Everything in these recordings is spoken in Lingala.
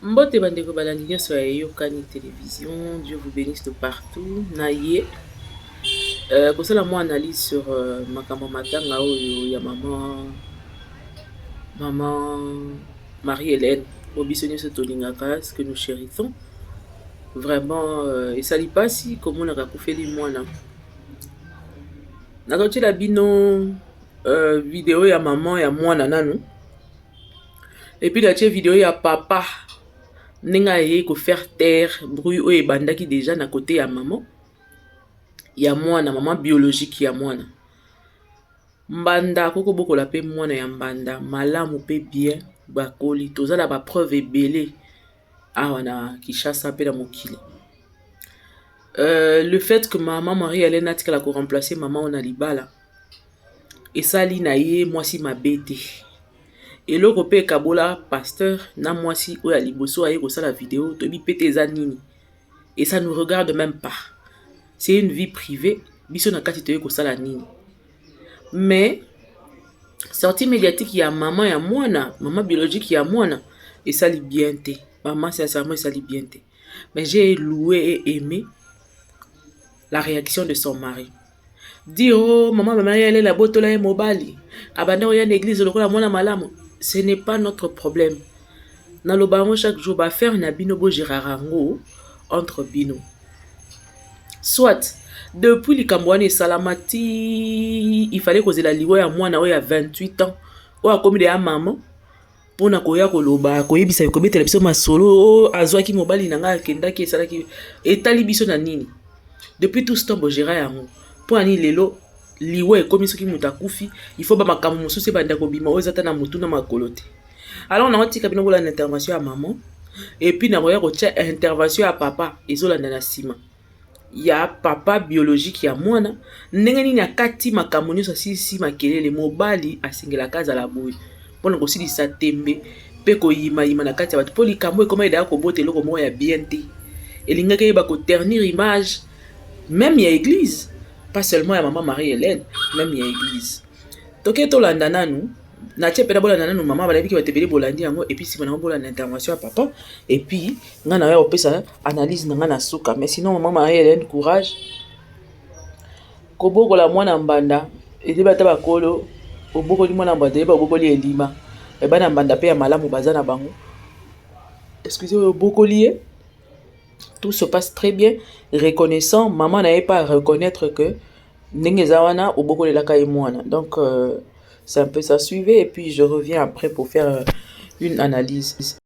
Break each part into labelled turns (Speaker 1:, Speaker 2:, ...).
Speaker 1: Mbote bandeko balandi nyonso ya Eyokani Television, Dieu vous benisse de partout. Na ye kosala mwa analyse sur makambo ya matanga oyo ya maman Marie-Hélène, oyo biso nyonso tolingaka, ce que nous chérissons. Vraiment esali mpasi komonaka akufeli mwana. Nakotiela bino video ya mama ya mwana nanu, et puis natie video ya papa ndenge ayei kofaire taire bruit oyo ebandaki déjà na côté ya mama ya mwana, mama biologique ya mwana. Mbanda akoki kobokola mpe mwana ya mbanda malamu mpe bien. Bakoli, toza na bapreuve ebele awa na Kinshasa mpe na mokili. Le fait que mama Marie Hélène atikala koremplacer mama oyo na libala esali na ye mwasi mabe te. Eloko mpe ekabola pasteur na mwasi oyo ya liboso aye kosala video, toyebi mpe te eza nini, et ça nous regarde même pas, c'est une vie privée. Biso na kati toye kosala nini? Mais sortie médiatique ya mama ya mwana, mama biologique ya mwana, esali bien te. Mama, sincèrement, esali bien te. Mais j'ai loué et aimé la réaction de son mari. Dire: "Oh, mama Hélène abotola ye mobali, abanda koya na église lokola mwana malamu." Ce n'est pas notre problème. Naloba yango chaque jour, baaffaire na bino, bogéraka yango entre bino. Soit depuis likambo wana esalama ti il fallait kozela liwa ya mwana oyo ya 28 ans, oyo akomi deya mama, mpona koya koloba, koyebisa, kobetela biso masolo oyo azwaki mobali na ngai, akendaki, esalaki, etali biso na nini? Depuis tout ce temps bogéra yango, mpo na nini lelo liwa ekomi? Soki moto akufi, il faut bamakambo mosusu ebanda kobima oyo eza ta na motu na makolo te. Alors nakotika bino kolanda intervention ya mama, et puis nakoya kotia intervention ya papa ezolanda na nsima, ya papa biologique ya mwana, ndenge nini akati makambo nyonso, asilisi makelele. Mobali asengelaka azala boye mpona kosilisa tembe mpe koyimayima na kati ya bato, mpo likambo ekoma edaka kobota eloko moko ya bien te. Elingaki eyeba koternir image même ya église, pas seulement ya mama Marie Hélène, même ya église. Toke tolanda nanu, natie mpena bolanda nanu mama. Balabiki bato ebele bolandi yango, et puis nsima nango bolanda intervention ya papa, et puis ngai na ya kopesa analyse na ngai na suka. Mais sinon, mama Marie Hélène, courage. Kobokola mwana mbanda, eyebi ata bakolo, obokoli mwana mbanda, eyeba obokoli elima. Bana mbanda mpe ya malamu baza na bango. Excuse, oyo obokoli ye, tout se passe très bien, reconnaissant mama na ye pas reconnaître que ndenge eza wana obokolelaka ye mwana. Donc c'est un peu ça. Suivez et puis je reviens après pour faire une analyse.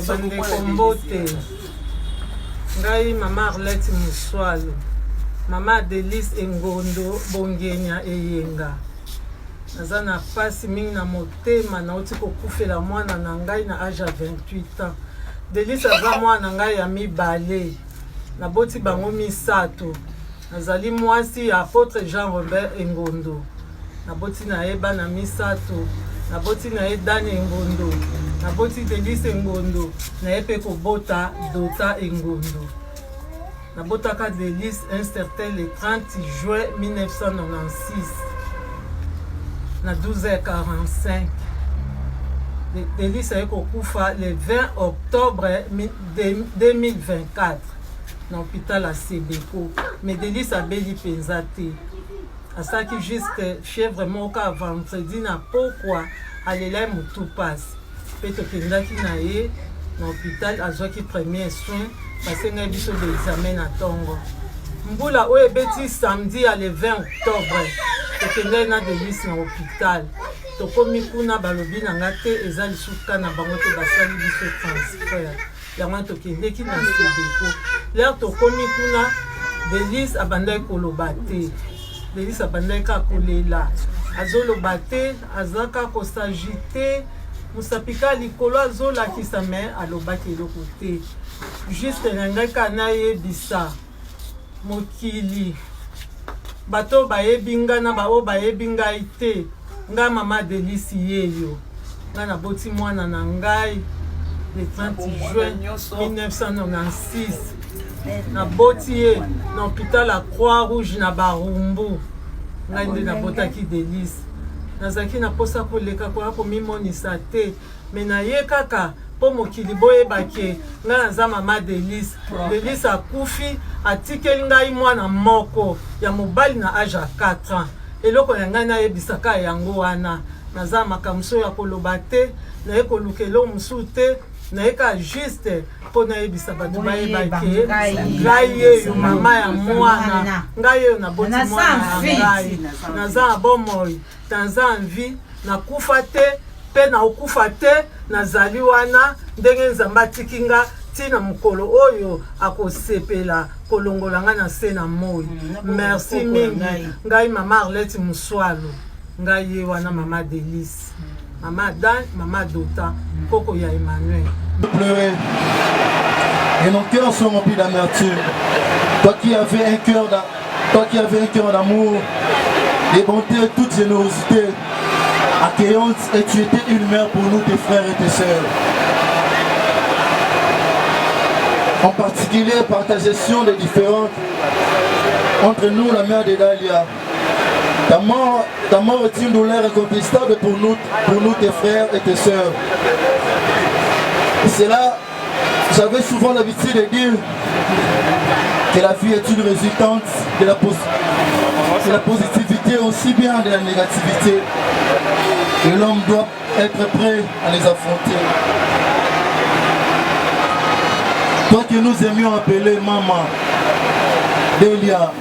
Speaker 2: Bandeko, mbote. Ngai mama Arlette Muswalo, mama Adelis Engondo Bongenya Eyenga. Naza na mpasi mingi na motema. Nauti kokufela mwana na ngai na age ya 28 ans. Delis aza mwana na ngai ya mibale, naboti bango misato. Nazali mwasi ya apôtre Jean Robert Engondo. Naboti na ye bana misato. Naboti na ye Dani Engondo, naboti Delis Engondo, na ye mpe kobota Dota Engondo. Nabotaka Delis un certain le 30 juin 1996 na 12h45. Delis aye kokufa le 20 octobre 2024 na hôpital ya Sebeko. Mais Delis abeli mpenza te, asalaki juste fièvre moko kaka vendredi na pokwa, alelai motu mpasi, mpe tokendaki na ye na hôpital. Azwaki premier soin, basengai biso baexamen na ntongo. Mbula oyo ebeti samedi ya le 20 octobre, tokendaki na Delis na hôpital. Tokomi kuna, balobi na nga te, eza lisusu na bango te, basali biso transfert. Yango wana tokendeki na Sebeko. L'heure tokomi kuna, Delis abandaki koloba te. Delis abandaki kaka kolela, azoloba te, aza kaka kos'agiter, mosapi kaka likolo azolakisa, me alobaki eloko te. Juste na ngai kaka nayebisa mokili, bato bayebi ngai na baoyo bayebi ngai te, ngai mama Delisi yeyo. Ngai naboti mwana na ngai le 30 juin 1996. Naboti ye na hôpital ya Croix Rouge na Barumbu. Ngai nde nabotaki Delis. Nazalaki na mposa koleka koya komimonisa te, me naye kaka. Mpo mokili boyeba ke ngai naza mama Delice. Delice akufi atikeli ngai mwana moko ya mobali na age ya 4 ans. Eloko na ngai nayebisa kaka yango wana. Naza na makambo mosusu ya koloba te, naye koluka eloko mosusu te, naye kaka juste mpo nayebisa bato bayeba ke ngai yeyo mama ya mwana, ngai yeyo naboti mwana ya ngai, naza na bomoi, naza en vie, nakufa te mpe nakokufa te, nazali wana ndenge Nzambe atiki nga ti na mokolo oyo akosepela kolongola nga na se na moi. Merci mingi. Ngai mama Arlette Muswalu, ngai ye wana mama Delice, mama Dan, mama Dota, koko ya Emmanuel.
Speaker 3: Pleurer et nos cœurs sont remplis d'amertume. Toi qui avais un cœur toi qui avais un cœur d'amour, de bonté, toute générosité, accueillante, et tu étais une mère pour nous, tes frères et tes sœurs. En particulier par ta gestion des différentes entre nous, la mère de Dalia. Ta mort, ta mort est une douleur incontestable pour nous, tes frères et tes sœurs. C'est là, j'avais souvent l'habitude de dire que la vie est une résultante de la, de la positivité aussi bien de la négativité. Et l'homme doit être prêt à les affronter. Toi que nous aimions appeler maman, Delia,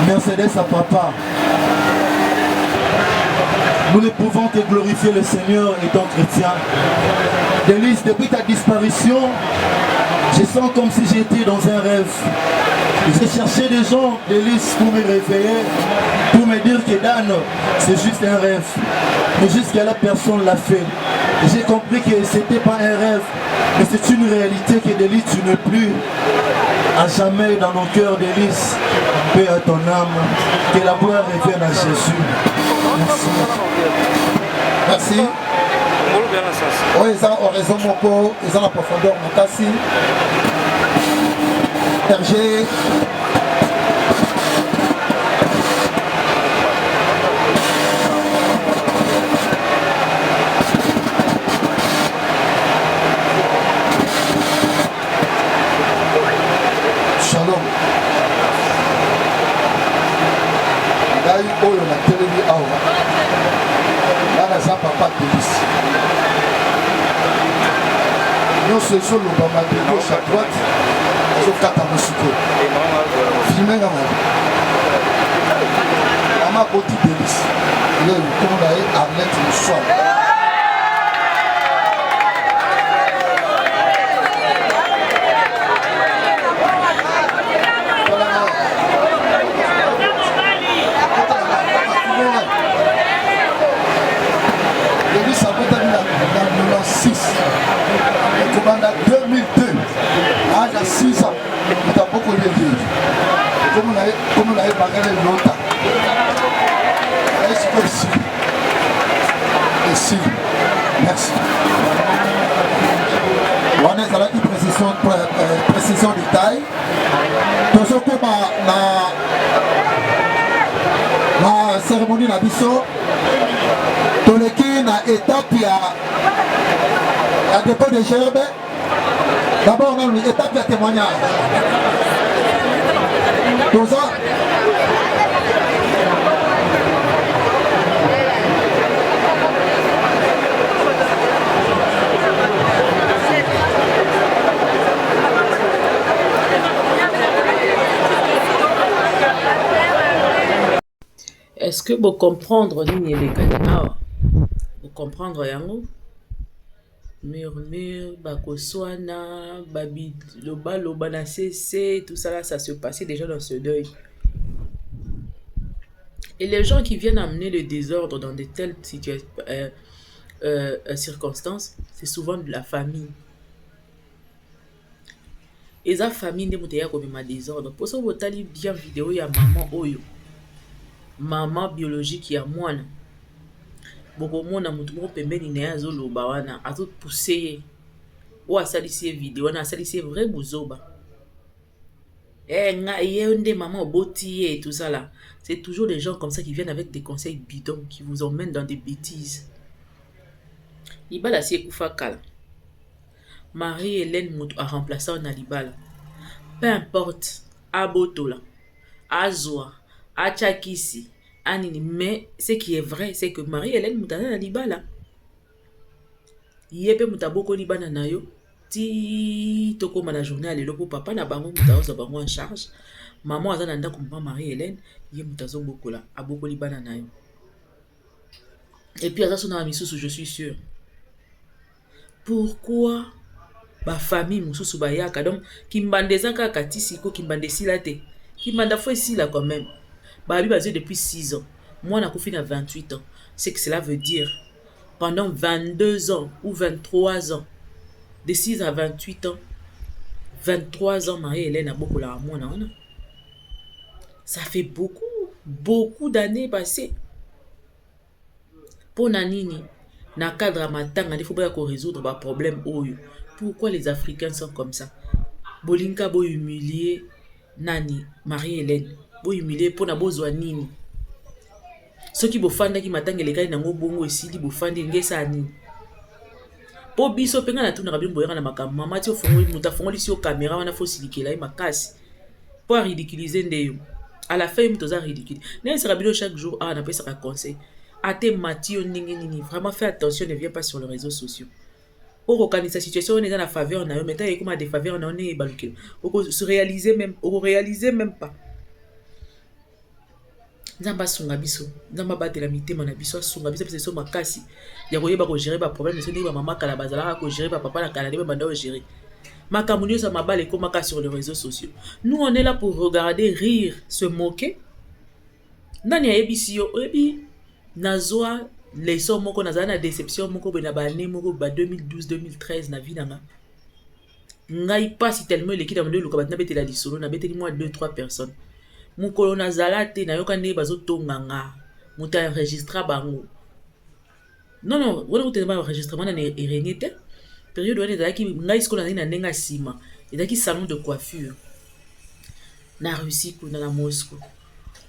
Speaker 3: Mercedes à papa, nous ne pouvons que glorifier le Seigneur étant chrétien. Délice, depuis ta disparition, je sens comme si j'étais dans un rêve. J'ai cherché des gens, Délice, pour me réveiller, pour me dire que Dan, c'est juste un rêve. Mais jusqu'à là, personne ne l'a fait. J'ai compris que ce n'était pas un rêve, mais c'est une réalité que Délice, tu n'es plus à jamais dans nos cœurs, Délice. Paix à ton âme, que la gloire revienne à Jésus. Merci.
Speaker 4: Merci. Oyo eza oraison moko eza na profondeur makasi. Berger Shalom. Ngai oyo natelemi awa, nga naza papa Delis. Nyonso ezolobama de gauche à droite, azokata ngo sikoyo. Filme nga mama. Mama aboti Delis. Ye nkombo na ye Arlette Muswala. Denis abotami na 96 ekobanda 2002 age ya 6 ans moto abokoli ye kombo na ye bangala elota aye sikoyo esili esili merci
Speaker 5: wana ezalaki précision, euh, précision de taille tozokoma na na cérémonie na biso toleki na étape ya ya dépôt de gerbe d'abord nanu étape ya témoignage toza
Speaker 1: Est-ce que bo comprendre nini elekani awa? Bo comprendre yango? Murmure, bakoswana, babilobaloba na sese, tout ça là, ça se passait déjà dans ce deuil. Et les gens qui viennent amener le désordre dans de telles situations, circonstances, c'est souvent de la famille. Eza famille nde moto eya komema desordre. Mpo soki botali bien video ya mama oyo, mama biologique ya mwana, bokomona moto moko pembeni na ye azoloba wana, azopousse ye. Oyo asalisi ye video wana, asalisi ye vrai buzoba. Eh, nga ye nde mama oboti ye, tout ça là. C'est toujours des gens comme ça qui viennent avec des conseils bidons, qui vous emmènent dans des bêtises. Libala si ekufa kala. Marie Helène moto a remplaça yo na libala. Peu importe abotola, azwa, atia kisi, anini mais ce qui est vrai c'est que Marie Helène moto aza na libala. Ye pe moto abokoli bana na yo ti tokóma na journée ya lelo mpo papa na bango moto azozwa bango en charge. Mama aza na ndako, mama Marie Helène, ye moto azobokola, abokoli bana na yo. Et puis aza so na misusu, je suis sûre. Pourquoi bafamille mosusu bayaka? Donc kimbanda eza kaka ti siko, kimbanda esila te. Kimbanda faut esila quand même. Babi bazwi depuis 6 ans, mwana akufi na 28 ans, c'est que cela veut dire pendant 22 ans ou 23 ans, de 6 à 28 ans, 23 ans, Marie-Hélène abokolaka mwana wana. Ça fait beaucoup, beaucoup d'années passées. Mpo na nini na cadre ya matanga nde faut boya korésoudre baproblème oyo? Pourquoi les Africains sont comme ça? Bolinga bohumilie nani? Marie-Hélène. Bohumilie mpona bozwa nini? Soki bofandaki, matanga elekaki nango bongo, esili, bofandi nge esala nini? Mpo biso mpe ngai natunaka bino, boyaka na makambo mama ti ofongoli, moto afongolisi yo caméra wana, faut osilikela ye makasi mpo aridiculize nde yo. À la fin, ye moto aza ridicule. Nayebisaka bino chaque jour awa, napesaka conseil, ate mati yo ndenge nini, vraiment fais attention, ne viens pas sur les réseaux sociaux. Okokanisa situation wana eza na faveur na yo, mais ntango ekoma défaveur na yo, ndenge ebalukela, okoréaliser même, okoréaliser même pas. Nzambe asunga biso, Nzambe abatela mitema na biso, asunga biso, apesa biso makasi ya koyeba kogérer baproblème biso ndenge bamama kala bazalaka kogérer, bapapa na kala nde babanda kogérer makambo nyonso ya mabala ekomaka sur les réseaux sociaux. Nous, on est là pour regarder, rire, se moquer. Nani ayebisi yo? Oyebi, nazwa leçon moko, nazala na déception moko boye na baannée moko ba 2012, 2013 na vie na nga. Ngai mpasi tellement eleki na bando eluka bato nabetela lisolo, nabeteli mwa 2, 3 personnes. Mokolo nazala te, nayoka ndenge bazotonga nga, moto aenregistra bango. Non, non, wana kuta ba enregistrement na erenie te. Période wana ezalaki ngai sikoyo nazali na ndenge ya nsima, ezalaki salon de coiffure na Russie kuna na Moscou.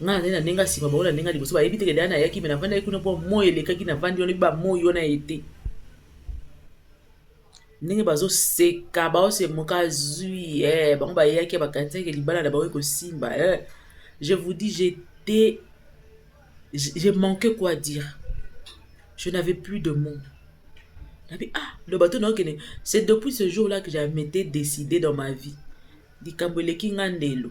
Speaker 1: Ngai nazali na ndenge ya nsima, bango na ndenge ya liboso. Bayebi te que nayaki, me navandaki kuna mpo moi elekaki, navandi wana, bamoi wana ete ndenge bazoseka, baosemoka zwi eh, bango bayaki, bakanisaki libala na bango ekosimba eh. Je vous dis, j'étais, j'ai manqué quoi dire, je n'avais plus de mots. Nabi ah, le bateau naokende. C'est depuis ce jour là que j'avais m'étais décidé dans ma vie, likambo eleki nga ndelo,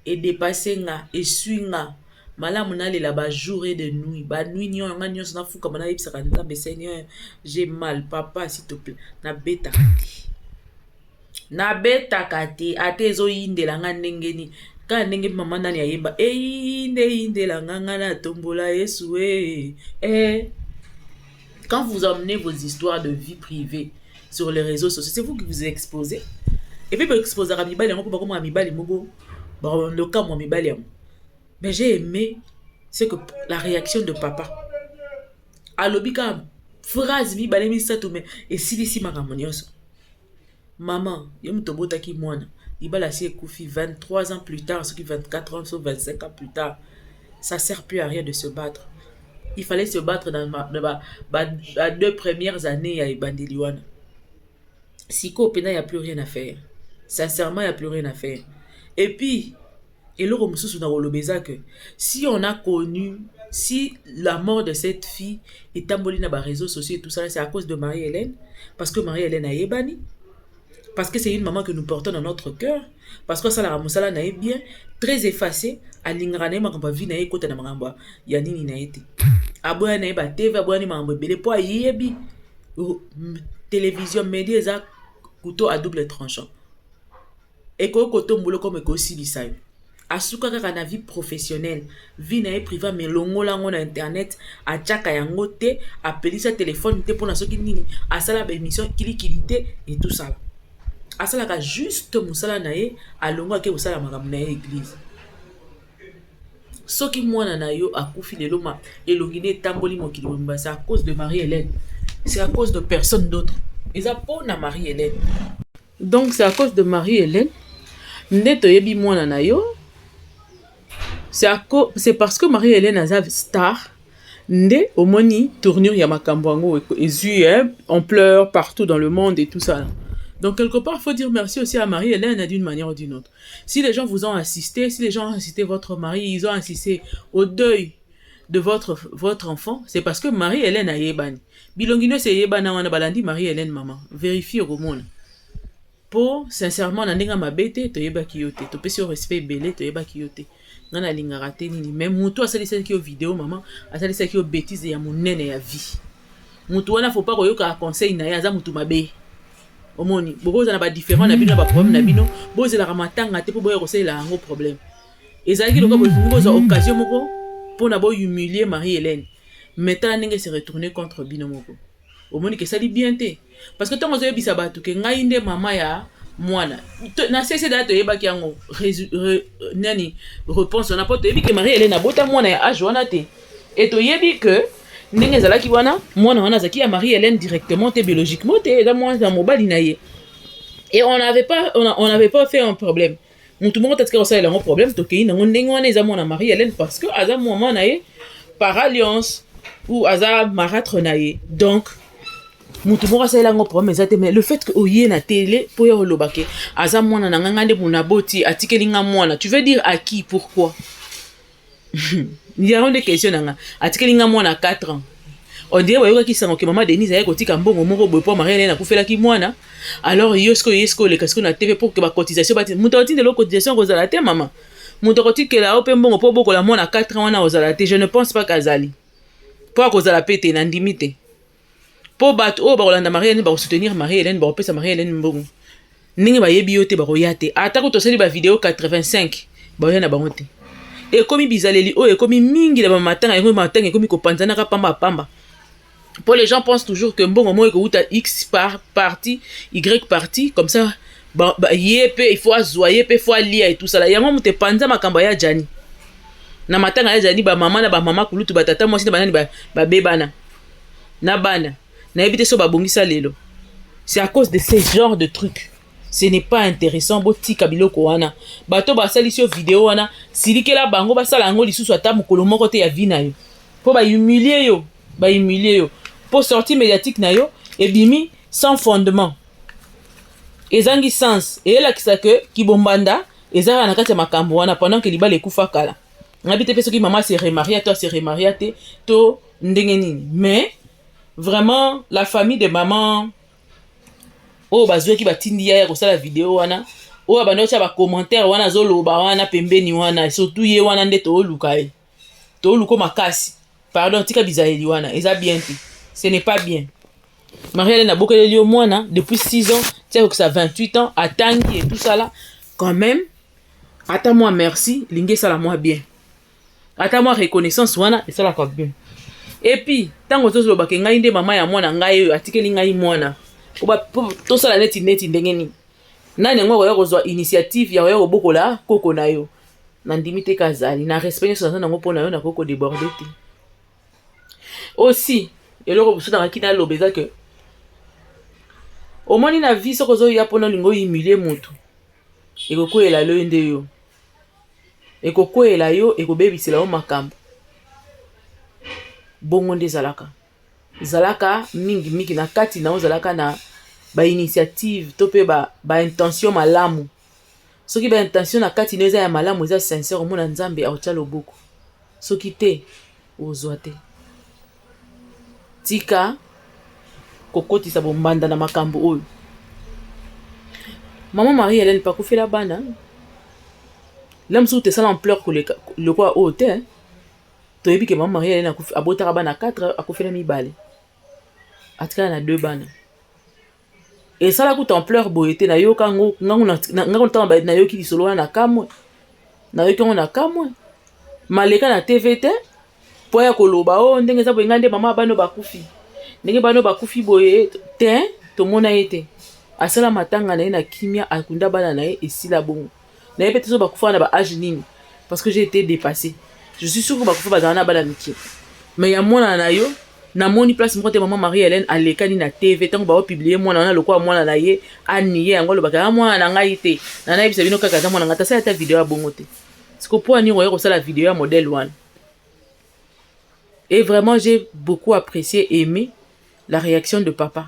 Speaker 1: edépasser nga, esui nga malamu, nalela bajour et de nuit, banuit nyonso nga nyonso nafukama, nayebisaka Nzambe: "Seigneur, j'ai mal, papa, s'il te plaît." Nabetaka te, nabetaka te, ate ezoyindela nga ndenge nini, kaka ndenge mama nani ayemba: "Eyinde eyindela nga, nga natombola Yesu e eh." Quand vous emmenez vos histoires de vie privée sur les réseaux sociaux, c'est vous qui vous exposez. Et puis boexposaka mibali yango mpo bakomaka mibali moko lokamwa mibali yango. Mais j'ai aimé c'est que la réaction de papa, alobi kaka phrase mibale, misato, mais esilisi makambo nyonso. Mama, yo moto obotaki mwana, libala asi ekufi 23 ans plus tard, soki 24 ans, soki 25 ans plus tard, ça sert plus à rien de se battre. Il fallait se battre dans ba deux premières années ya ebandeli wana. Sikoyo mpenza, y a plus rien à faire, sincèrement, y a plus rien à faire. Et puis eloko mosusu na koloba eza que si on a connu, si la mort de cette fille etamboli na baréseaux sociaux et tout ça, c'est à cause de Marie-Hélène, parce que Marie-Hélène ayebani, parce que c'est une maman que nous portons dans notre cœur, parce que asalaka mosala na ye bien, très effacé, alingaka na ye makambo ya vie na ye ekota na makambo ya nini na ye te. Aboya na ye batv, aboyani makambo ebele mpo ayebi télévision, média eza couteau à double tranchant, ekoki kotombola comme ekosilisa yo. Asuka kaka na vie professionnelle, vie na ye privé melongola yango na internet, atiaka yango te, apelisa telefone te mpona soki nini, asala baémission kilikili te et tout ça. Asalaka juste mosala na ye, alongo, ake kosala makambo na ye église. Soki mwana na yo akufi lelo, ma elongi nde etamboli mokili mobimba, c'est à cause de Marie-Hélène, c'est à cause de personne d'autre, eza mpo na Marie-Hélène. Donc c'est à cause de Marie-Hélène nde toyebi mwana na yo. C'est parce que Marie-Hélène aza star nde omoni tournure ya makambo yango ezwi ampleur partout dans le monde et tout ça. Donc, quelque part, il faut dire merci aussi à Marie-Hélène d'une manière ou d'une autre. Si les gens vous ont assisté, si les gens ont assisté votre mari, ils ont assisté au deuil de votre enfant, c'est parce que Marie-Hélène ayebani. Bilongi nyonso eyebana wana balandi Marie-Hélène mama. Vérifie okomona. Po sincèrement na ndenge mabe te, toyebaki yo te. Topesi yo respect ebele, toyebaki yo te. Nga nalingaka te nini, mais moto asalisaki yo video mama, asalisaki yo bêtise ya monene ya vie. Moto wana, faut pas koyoka conseil na ye, aza motu mabe. Omoni, bokozala na badifférend na bino, na baproblème na bino, bozelaka matanga te mpo boya kosalela yango problème. Ezalaki lokola bolingi bozwa occasion moko mpona bohumilie Marie Hélène, mais tala ndenge se retourner contre bino moko. Omoni ke esali bien te, parce que ntango ozoyebisa bato ke ngai nde mama ya mwana na sese daya, toyebaki yango nani réponse wana, mpo toyebi ke Marie Hélène abota mwana ya age wana te. E toyebi ke ndenge ezalaki wana, mwana wana azalaki ya Marie Hélène directement te, biologiquement te, eza mwana ya mobali na ye. Et on n'avait pas fait un problème. Motu moko tatika kosalela yango problème, tokei nango ndenge wana. Eza mwana Marie Hélène parce que aza mama na ye par alliance ou aza marâtre na ye. Donc motu moko asalela yango problème eza te. Mais le fait que oye na télé mpo ya oloba ke aza mwana na ngai, ngai nde mona boti, atikeli nga mwana, tu veux dire à qui? Pourquoi? Yango nde question na nga. Atikeli nga mwana 4 ans, on dirait bayokaki sango ke mama Denise aye kotika mbongo moko boye mpo Marie Hélène akufelaki mwana. Alors yo sikoyo, ye sikoyo oleka sikoyo na TV pour ke bacotisation bati. Moto akotindela cotisation kozala te mama. Moto akotikela yo mpe mbongo mpo obokola mwana 4 ans wana ozala te. Je ne pense pas kazali mpo akozala pe te, nandimi te, mpo bato oyo bakolanda Marie Hélène, bakosoutenir Marie Hélène, bakopesa Marie Hélène mbongo, ndenge bayebi yo te, bakoya te. Atako tosali bavideo 85, bakoya na bango te. Ekomi bizaleli oyo ekomi mingi na bamatanga yango. Matanga ekomi kopanzanaka pamba pamba, mpo les gens pensent toujours que mbongo moko ekouta x par partie, y partie, comme ça ba, ye mpe il faut azwa, ye mpe faut alia et tout ça. Yango moto epanza makambo ya jani na matanga ya jani. Bamama na bamama kulutu, batata mwasi na banani babebana na bana, nayebi te so babongisa lelo. C'est à cause de ce genre de trucs. Ce n'est pas intéressant. Botika biloko wana. Bato basalisi yo video wana, silikela bango, basala yango lisusu ata mokolo moko te ya vie na yo, mpo bahumilie yo, bahumilie yo, mpo sortie médiatique na yo ebimi sans fondement, ezangi sens. Eyelakisa ke kibombanda eza kaka na kati ya makambo wana pendant ke libala ekufa kala. Nayebi te mpe soki mama se remaria to ase remaria te to ndenge nini. Mais vraiment, la famille de maman oyo bazwaki, batindi ya kosala video wana, oyo abandi otya bacommentaire wana, azoloba wana pembeni wana, surtout ye wana nde tooluka ye, tooluka makasi. Pardon, tika bizaleli wana, eza bien te, ce n'est pas bien. Marie Hélène abokeleli yo mwana depuis 6 ans ti akokisa 28 ans, atangi et tout ça là. Quand même, ata mwa merci lingi esala mwa bien, ata mwa reconnaissance wana esalaka bien. Et puis ntango tozolobaka ngai nde mama ya mwana, ngai oyo atikeli ngai mwana, po tosala neti ndenge nini? Nani yango akoya kozwa initiative ya koya kobokola koko na yo? Nandimi te kazali na respect nyonso naza nango mpo na yo, nakoki kodéborde te. Aussi, eloko mosusu nakaki naloba eza ke omoni na vie, soki ozoya mpona olingi ohumilie motu, ekokweyela yo nde yo, ekokweyela yo, ekobebisela yo makambo. Bongo nde ezalaka. Zalaka mingimingi na kati na yo, ozalaka na bainitiative to mpe baintention ba malamu. Soki baintention na kati na yo eza ya malamu, eza sincère, omona Nzambe aotya loboko. Soki te, ozwa te. Tika kokotisa bombanda na makambo oyo. Mama Marie Hélène pakufela bana la mosusu tesala ampleur koleka lokola oyo te. Toyebi ke mama Marie Hélène abotaka bana 4, akufela mibale, atikala na deux bana. Esala kuta ampleur boye te. Nayoka yango ngango ntango nayoki lisolo wana na kamwe, nayoki yango na kamwe. Maleka na TV te mpo ya koloba o ndenge eza boye, ngai nde mama bano bakufi, ndenge bano bakufi boye te. Tomona ye te. Asala matanga na ye na kimia, akunda bana na ye, esila bongo. Nayebi te so bakufa na ba age nini, parce que j'ai été dépassé. Je suis sûr que bakufa bazala na bana mike. Mais ya mwana na yo, namoni place moko te mama Marie Hélène alekani na TV ntango baopublie mwana wana lokola mwana na ye, aniye yango, alobaka ya mwana na ngai te, na nayebisa bino kaka aza mwana ngai. Tasala ata video ya bongo te. Siko mpo ani oya kosala video ya modèle wana? Et vraiment, j'ai beaucoup apprécié, aimé la réaction de papa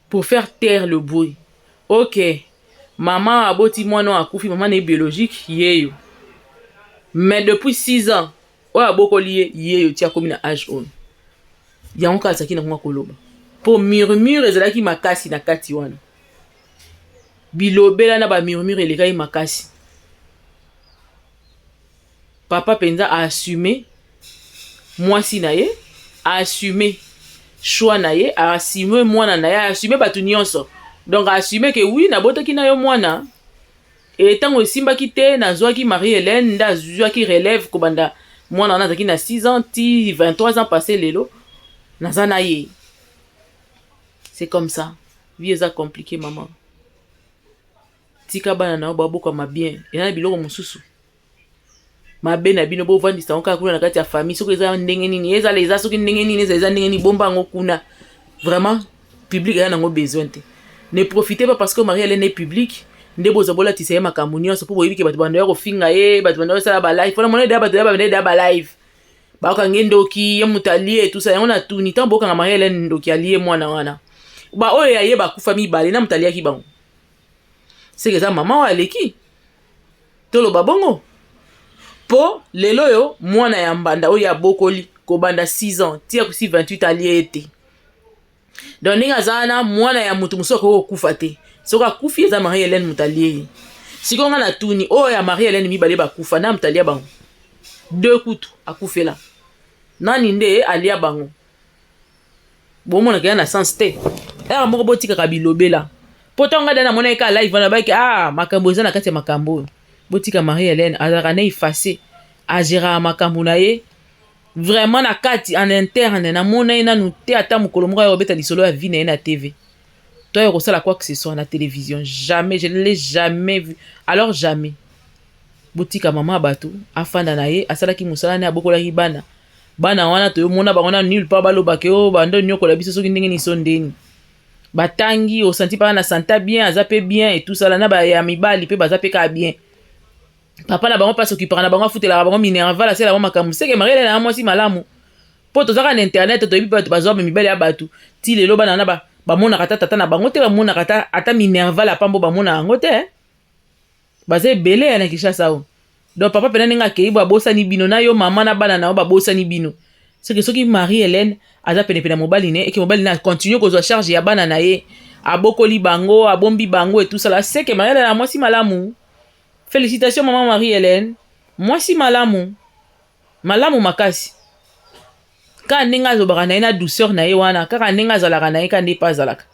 Speaker 1: pour faire taire le bruit. Ok, mama aboti mwana oyo akufi, mama na ye biologique yeyo, mais depuis 6 ans oyo abokoli ye yeyo ti akomi na age oyo. Yango kaka azalaki nango koloba, mpo murmure ezalaki makasi na kati wana, bilobela na bamurmure elekaki makasi. Papa mpenza aassume mwasi na ye, aassume choix na ye, aassume mwana na ye, aassume bato nyonso. Donc aassume ke oui, nabotaki na yo mwana e ntango esimbaki te, nazwaki Marie Hélène, nde azwaki relève kobanda mwana wana azalaki na 6 ans ti 23 ans passé. Lelo naza na ye. C'est comme ça, vie eza compliqué. Mama, tika bana na yo babokama bien. Eza na biloko mosusu mabe na bino, bovandisa yango kaka kuna na kati ya famille. Soki eza ndenge nini, ezala eza soki ndenge nini, ezala eza ndenge nini, bomba yango kuna. Vraiment, public eza nango besoin te. Ne profitez pas parce que Marie Hélène est public nde bozwa bolatisa ye makambo nyonso, mpo boyebi ke bato bando ya kofinga ye, bato bando kosala balive mpona mona eda, bato ya bando eda balive, bakokanga ye ndoki, ye moto alie tout ça. Yango na tuni, ntango bokanga Marie Hélène ndoki, alie mwana wana, baoyo ya ye bakufa mibale, na moto aliaki bango, seke eza mama oyo aleki. Toloba bongo, mpo lelo oyo mwana ya mbanda oyo abokoli kobanda 6 ans ti akosi 28, alie ye te. Donc ndenge aza wana, mwana ya moto mosusu akoki kokufa te. Soki akufi, eza Marie Hélène moto alie ye. Sikoyo nga na tuni, oyo ya Marie Hélène mibale bakufa, na moto alia bango deux kutu akufela nani nde alia bango? Bomonaka ya na sens te. Ere moko botikaka bilobela, mpo ntango ngai da namonaki ka live wana, baki ah, makambo eza na kati ya makambo oyo. Botika Marie Hélène, azalaka na efface, agéraka makambo na ye vraiment na kati en interne. Namona ye nanu te ata mokolo moko aya kobeta lisolo ya vie na ye na TV to aya kosala quoi que ce soit na télévision. Jamais, je ne l'ai jamais vu. Alors jamais, botika mama ya bato afanda na ye. Asalaki mosala ne, abokolaki bana. Bana wana toyomona bango na nulle part balobaka oyo bando nyokola biso soki ndenge niso ndeni. Batangi, osanti mpaka na santa bien, aza mpe bien etusala na baya mibali mpe baza mpe kaka bien. Papa na bango mpasi okipaka na bango, afutelaka bango minerval, asala bango makambo. Seke Marie na mwasi malamu, mpo tozaka na internet, toyebi bato bazwa mibali ya bato ti lelo bana wana bamonaka ata tata na bango te, bamonaka ata minerval apambo, bamona yango te. Baza ebele ya na Kinshasa oyo. Donc papa mpena ndenge akei bo, abosani bino na yo mama na bana na yo, babosani bino. Soki Marie Hélène aza penepene ya mobali ne, eke mobali ne acontinue kozwa charge ya bana na ye, abokoli bango, abombi bango etusala, seke Marie Hélène mwasi malamu. Félicitation mama Marie Hélène, mwasi malamu, malamu makasi. Kaka ndenge azobaka na ye na douceur na ye wana, kaka ndenge azalaka na ye, kaka nde mpe azalaka.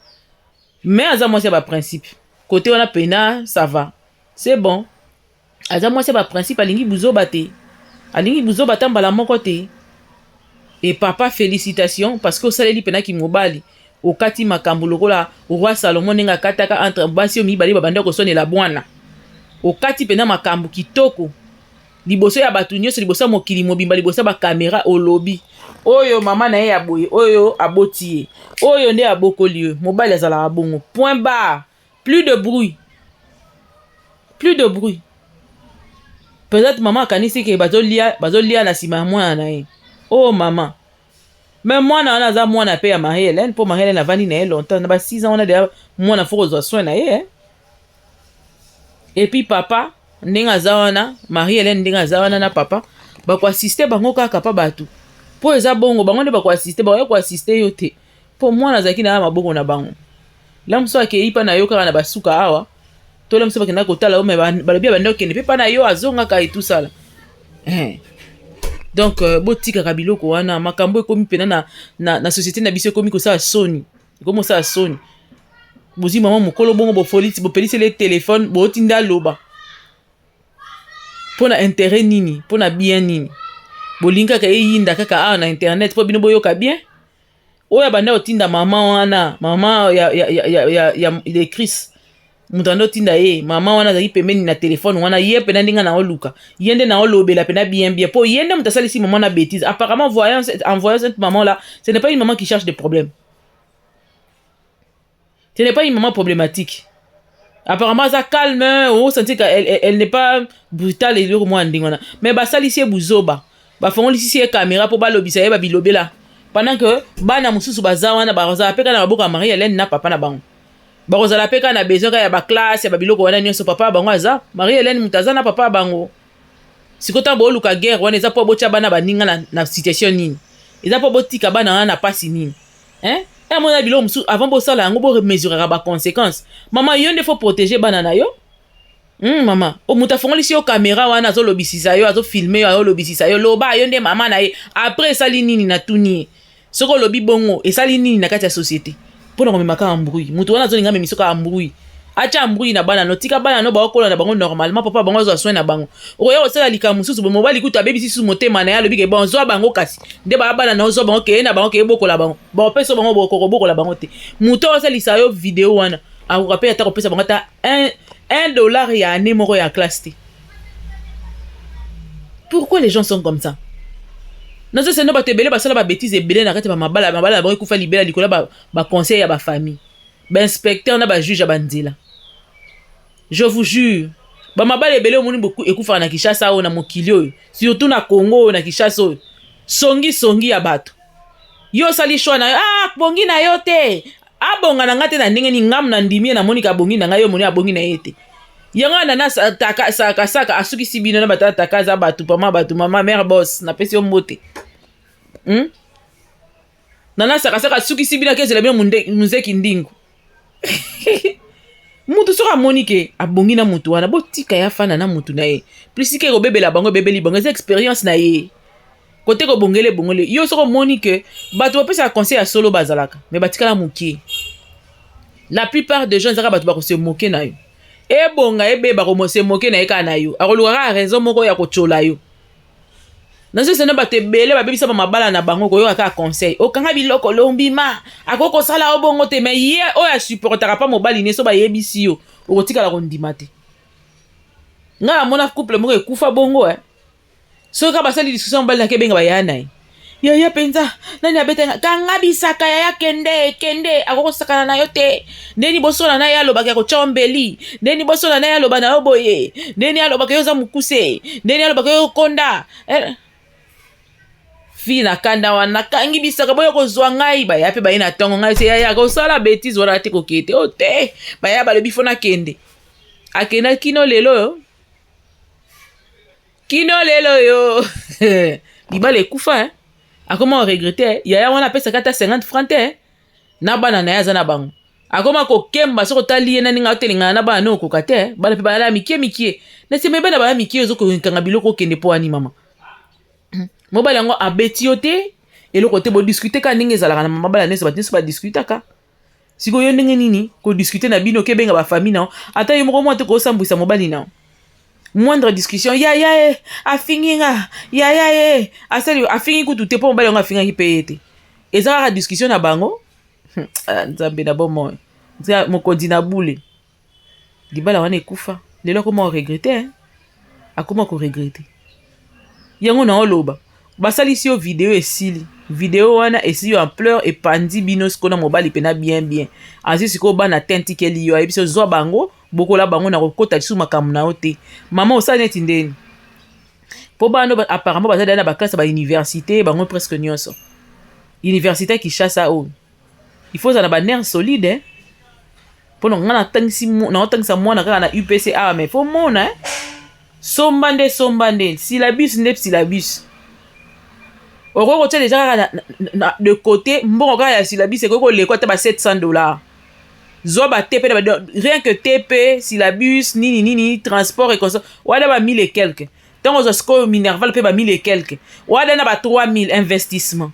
Speaker 1: Mais aza mwasi ya baprincipe kote wana pena, ça va, c'est bon. Aza mwasi ya baprincipe, alingi buzoba te, alingi buzoba ata mbala moko te. E papa, félicitation, parce que osaleli mpenaki mobali, okati makambo lokola roi Salomon ndenge akataka entre basi oyo mibale babanda kosonela bwana. Okati mpena makambo kitoko liboso ya bato nyonso, liboso ya mokili mobimba, liboso ya bakamera. Olobi oyo mama na ye ya boye, oyo aboti ye, oyo nde abokoli ye. Mobali azalaka bongo, point barre, plus de bruit, plus de bruit. Peut-être mama akanisi ke bazolia, bazolia na nsima ya mwana na ye. Oyo oh, mama, mais mwana wana aza mwana mpe ya Marie Hélène, mpo Marie Hélène avandi na ye longtemps na ba 6 ans wana deya. Mwana faut kozwa soin na ye, eh? Et puis papa ndenge aza wana, Marie Hélène ndenge aza wana na papa, bakoassiste bango kaka pa bato, mpo eza bongo, bango nde bakoassiste, bakoya koassiste yo te, mpo mwana azalaki na ya maboko na bango. La mosusu akei mpa na yo kaka na basuka awa, to la mosusu bakendaka kotala yo, me balobi abandi okende mpe mpa na yo, azongaka etusala, eh. Donc botikaka biloko wana. Makambo ekomi mpena na société na biso, ekomi kosala soni, ekomi kosala soni. Bozwi mama mokolo bongo, bofolisi, bopeliseli telefone, bootinda aloba mpo na intérêt nini, mpo na bien nini? Bolingi kaka eyinda kaka awa na internet mpo bino boyoka bien. Oyo abanda kotinda mama wana, mama ya Chris, moto anda otinda ye, mama wana azalaki pembeni na telefone wana. Ye mpena ndenge na oluka ye nde na olobela mpena bien bien, mpo ye nde moto asalisi mama na bêtise. Apparemment, en voyant cette maman là, ce n'est pas une maman qui cherche des problèmes, ce n'est pas une maman problématique. Apparemment aza calme, osentir qu'elle elle, elle n'est pas brutale, eloko mwa ndenge wana. Mais basalisi ye buzoba, bafongolisi ye caméra mpo balobisa ye babilobela, pendant que bana mosusu baza wana, bazala mpe kaka na maboko ya Marie Hélène na papa na bango. Bakozala mpe kaka na besoin kaka ya baklasse ya babiloko wana nyonso. Papa bango aza Marie Helène, moto aza na papa bango. Sikoyo ntango booluka guerre wana, eza mpo botya bana baninga na situation nini? Eza mpo botika bana wana na pasi nini, hein? Amona biloko mosusu avant bosala yango, bomesuraka baconséquence. Mama, yo nde faut protéger bana na yo. Mama, moto afongolisi yo caméra wana, azolobisisa yo, azofilme yo, azolobisisa yo, loba yo nde mama na ye. Après esali nini? Natuni ye, soki olobi bongo esali nini na kati ya société? Mpona komema kaka embrouille. Moto wana azolinga amemiso kaka embrouille, atya embrouille na bana no. Tika bana no baokola na bango normalement, papa bango azwa soin na bango. Okoya kosala likambo mosusu boye, mobali kutu abebisi susu motema na ye, alobi ke bon, zwa bango. Kasi nde baya bana na ozwa bango, keye na bango, keye bokola bango, baopesa bango, bokobokola bango te. Moto oyo asalisa yo video wana akoka mpe ata kopesa bango ata 1 dollar ya année moko ya classe te. Pourquoi les gens sont comme ça? Nazosenda bato ebele basala babêtises ebele na kati ya bamabala, mabala na bango ekufa libela likolo ya baconseil ya bafamille, bainspecteur na bajuge ya banzela. Je vous jure, bamabala ebele omoni ekufaka na Kinshasa oyo, na mokili oyo, surtout na Congo oyo, na Kinshasa oyo, songisongi ya bato. Yo osali choix na yo, ah, bongi na yo te, abonga na nga te. Na ndenge nini ngamu na ndimi ye, namoni ka abongi na ngai, yo omoni abongi na ye te. Yango wana na sakasaka asukisi bino na bato. Ataka aza bato pama bato. Mama mare bos, napesi yo mbote, Nana sakasaka asukisi bino, akezela bino muzeki ndingu. Mutu soki amoni ke abongi na mutu wana, botika ye afanda na mutu na ye. Plus ke kobebela bango, ebebeli bango, eza expérience na ye. Kote kobongela, ebongoli yo. Soki omoni ke bato bapesaka conseil ya solo bazalaka, mais batikala mokie. La plupart des gens ezaka bato bakose moke na yo, ebonga ebeba, komose moke na ye kaka na yo, akoluka kaka raison moko ya kotyola yo. Nazosena bato ebele babebisa bamabala na bango koyoka kaka conseil. Okanga biloko lombima, akoki kosala yo bongo te. Mais ye oyo asupportaka mpa mobali ne, so bayebisi yo, okotikala kondima te. Ngai namona couple moko ekufa bongo, eh. Soki kaka basali discussion, mobali nake ebenga bayaya na ye: "Yaya mpenza nani abetanga? Kanga bisaka yaya, kende kende, akokosakana na yo te. Ndeni bosona na ye alobaka ya kotya mbeli, ndeni bosona na ye aloba na yo boye, ndeni alobaka yo oza mokuse, ndeni alobaka yo okonda, eh." Fille na kanda wana, nakangi bisaka, boyo kozwa ngai. Baya mpe baye na ntongo. Ngai se yaya kosala bêtise wana te, kokende te o te. Baya balobi fo nakende, akenda kino lelo oyo, kino lelo oyo libala ekufa, eh? Akoma koregretter. Yaya wana apesaka ata 50 franc te na bana na ye aza na bango. Akoma kokemba. Soki otali ye na ndenge aotelengana na bana ne, okoka te. Bana mpe bana mike mike na nsima, ebana baya mike, ozokokanga biloko, okende mpo wani. Mama, mobali yango abeti yo te, eloko te, bodiscute kaka ndenge ezalaka na mabala nyonso, bato nyonso badiscutaka. Sikoyo yo ndenge nini kodiscute na bino, okebenga bafamille na yo? Ata yo moko mwa te kosambwisa mobali na yo. Moindre discussion, yaya e afingi nga, yaya e asali, afingi kutu te, mpo mobali yango afingaki mpe ye te. Eza kaka discussion na bango. Ah, Nzambe na bomoi, mokonzi na bule. Libala wana ekufa lelo, akoma koregretter, akoma koregretter. Yango na oloba, basalisi yo video, esili video wana, esili yo ampleur, epandi bino sikoyo na mobali mpena bien bien. Azwi sikoyo bana te, ntikeli yo, ayebi so zwa bango, bokola bango, na kokota lisusu makambo na yo te. Mama, osala neti ndeni mpo bana apparemment baza na baclasse ya bauniversité, bango presque nyonso université ya Kinshasa oyo. Il faut ozala na banerf solide, eh? Mpo na nga naotangisa mwana kaka na UPC awa, mais faut mona, eh? Somba nde somba nde syllabus nde syllabus, okoki kotia deja kaka de côté mbongo kaka ya syllabus, ekoki kolekwa ata ba 700 $. Zwa ba TP, rien que TP, syllabus, nini nini, transport et consort wana, ba mille et quelque. Ntango ozwa sikoyo minerval mpe ba mille et quelque wana, na ba 3000 investissement.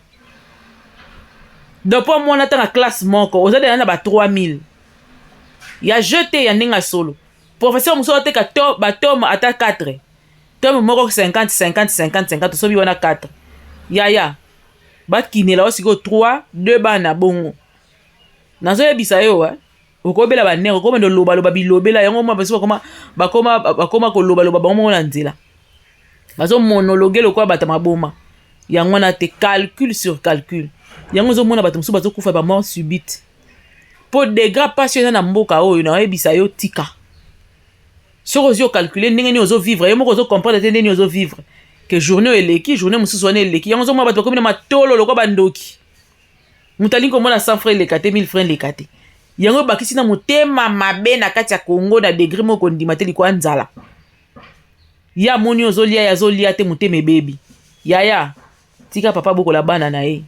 Speaker 1: Donc mpo mwana ntanga classe moko, oza deja na ba 3000 ya jeu te ya ndenge ya solo. Professeur mosusu oteka to batome ata 4 tome moko 50 50 50 50, osobi wana 4. Yaya, bakinela o sikoyo 3 2 bana bongo. Nazoyebisa yo, eh? Okobela banerf, okobanda olobaloba bilobela. Yango mwa basi bakoma bakoma bakoma kolobaloba bango moko na nzela, bazomonologue lokola bato maboma. Yango wana te, calcul sur calcul. Yango ozomona bato mosusu bazokufa bamort subite, mpo degré pasi eza na mboka oyo. Nayebisa yo, tika. Soki ozwi ocalcule ndenge nini ozovivre, yo moko ozocomprendre te ndenge nini ozovivre, ke journée oyo eleki, journée mosusu wana eleki. Yango ozomona bato bakomi na matolo lokola bandoki. Moto alingi komona 100 franc eleka te, 1000 franc eleka te. Yango ebakisi na motema mabe na kati ya Congo na degré moko kondima te likwa nzala. Ye amoni ozolia, ye azolia te, motema ebebi. Yaya, tika papa bokola bana na ye.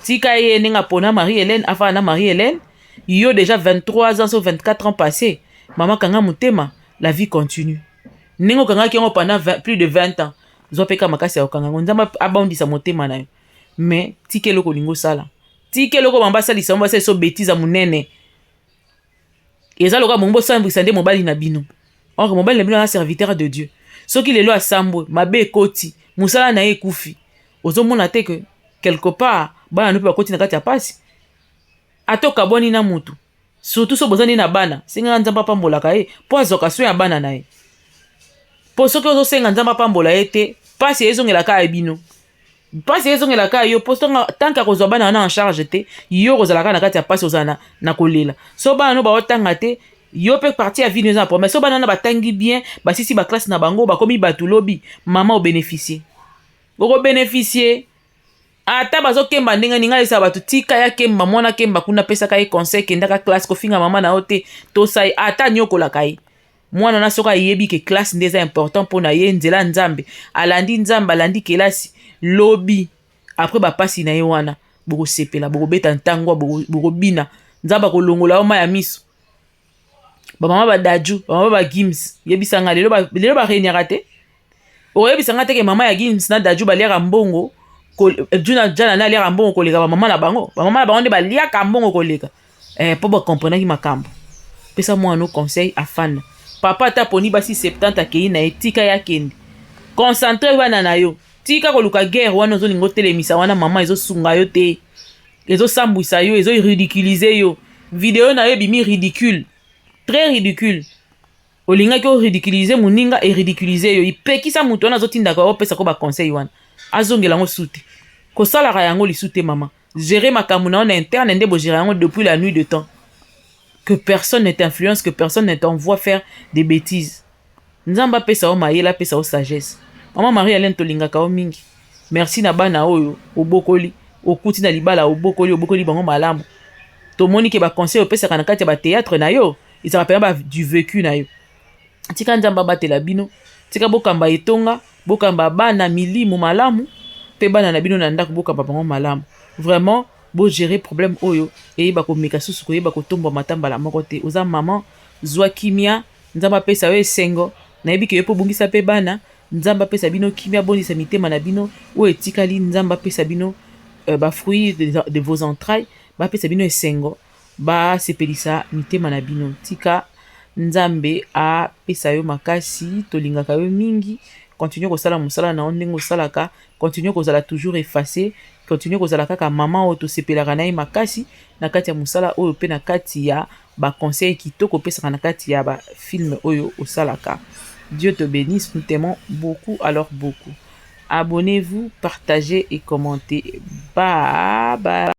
Speaker 1: Tika ye ndenge apona Marie Hélène, afana na Marie Hélène. Yo déjà 23 ans so 24 ans passé, mama, kanga motema, la vie continue. Ndenge okangaki yango pendant 20, plus de 20 ans, zwa mpe ka makasi ya kokanga yango. Nzambe abondisa motema na yo. Mais tika eloko olingi osala, tika eloko bango basalisa yango, basalisa bêtise ya monene. Eza lokola bongo bosambwisa nde mobali na bino. Or mobali na bino aza serviteur de Dieu. Soki lelo asambwe, mabe ekoti, mosala na ye ekufi. Ozomona te ke quelque part bana no mpe bakoti na kati ya pasi? Ata okabwani na mutu, surtout so boza nde na bana, sengaka Nzambe apambolaka ye mpo azwaka soin ya bana na ye. Mpo soki ozosenga Nzambe apambola ye te, mpasi ezongelaka ya bino, mpasi ezongelaka yo. Mpo tant que akozwa bana wana en charge te, yo kozalaka na kati ya mpasi, ozala na kolela. So bana no baotanga te, yo mpe partie ya vie no eza na problème. So bana wana batangi bien, basisi baclasse na bango, bakomi bato, lobi mama obénéficie, okobénéficie. Ata bazokemba ndenge ninga esala bato, tika ya kemba, mwana kemba kuna, apesaka ye conseil: kendaka classe, kofinga mama na yo te. Tosai ata nyokolaka ye mwana na, soki ayebi ke classe nde eza important mpo na ye, nzela Nzambe, alandi Nzambe, alandi kelasi, lobi après bapasi na ye wana, bokosepela, bokobeta ntangwa, bokobina. Nzambe akolongola yo mai ya miso. Bamama badaju, bamama bagims, yebisanga lelo baregnaka te. Okoyebisanga teke mama ya Gims na Daju baliaka mbongo, Juna Jana na aliaka mbongo koleka bamama na bango. Bamama na bango nde baliaka mbongo koleka, mpo bakomprenaki makambo. Pesa mwana no conseil, afanda. Papa ata poni basi 70, akei na ye, tika ye akende. Concentre bana na yo, tika koluka guerre wana ozolinga otelemisa wana. Mama, ezosunga yo te, ezosambwisa yo, ezoridiculiser yo. Video na yo ebimi ridicule, très ridicule. Olingaki oridiculiser moninga, eridiculiser yo. Ipekisa moto wana azotindaka, opesaka baconseil wana, azongela yango su te, kosalaka yango lisu te. Mama, gérer makambo na yo na interne nde bogérer yango depuis la nuit de temps. Que personne ne t'influence, que personne ne t'envoie faire des bêtises. Nzambe apesa yo mayele, apesa yo sagesse. Mama Marie Hélène, tolingaka yo mingi. Merci na bana oyo obokoli, okuti na libala, obokoli, obokoli bango malamu. Tomoni ke baconseil opesaka na kati ya bathéâtre na yo ezalaka mpenza du vécu na yo. Tika Nzambe abatela bino, tika bokamba etonga, bokamba bana milimo malamu, mpe bana na bino na ndako bokamba bango malamu. Vraiment, bogérer problème oyo, eyeba komeka susu koyeba kotombwama ata mbala moko te. Oza mama, zwa kimia. Nzambe apesa yo esengo. Nayebi ke yo mpo obungisa mpe bana. Nzambe apesa bino kimia, abondisa mitema na bino. Oyo etikali, Nzambe apesa bino bafruit de vos entrailles, bapesa bino esengo, basepelisa mitema na bino. Tika Nzambe apesa yo makasi. Tolingaka yo mingi. Continue kosala mosala na yo ndenge osalaka, continue kozala toujours effacé, continue kozala kaka mama oyo tosepelaka na ye makasi na kati ya mosala oyo, mpe na kati ya baconseil kitoko opesaka na kati ya bafilm oyo osalaka. Dieu te bénisse, nous t'aimons beaucoup, alors beaucoup. Abonnez-vous, partagez et commentez. Bye bye.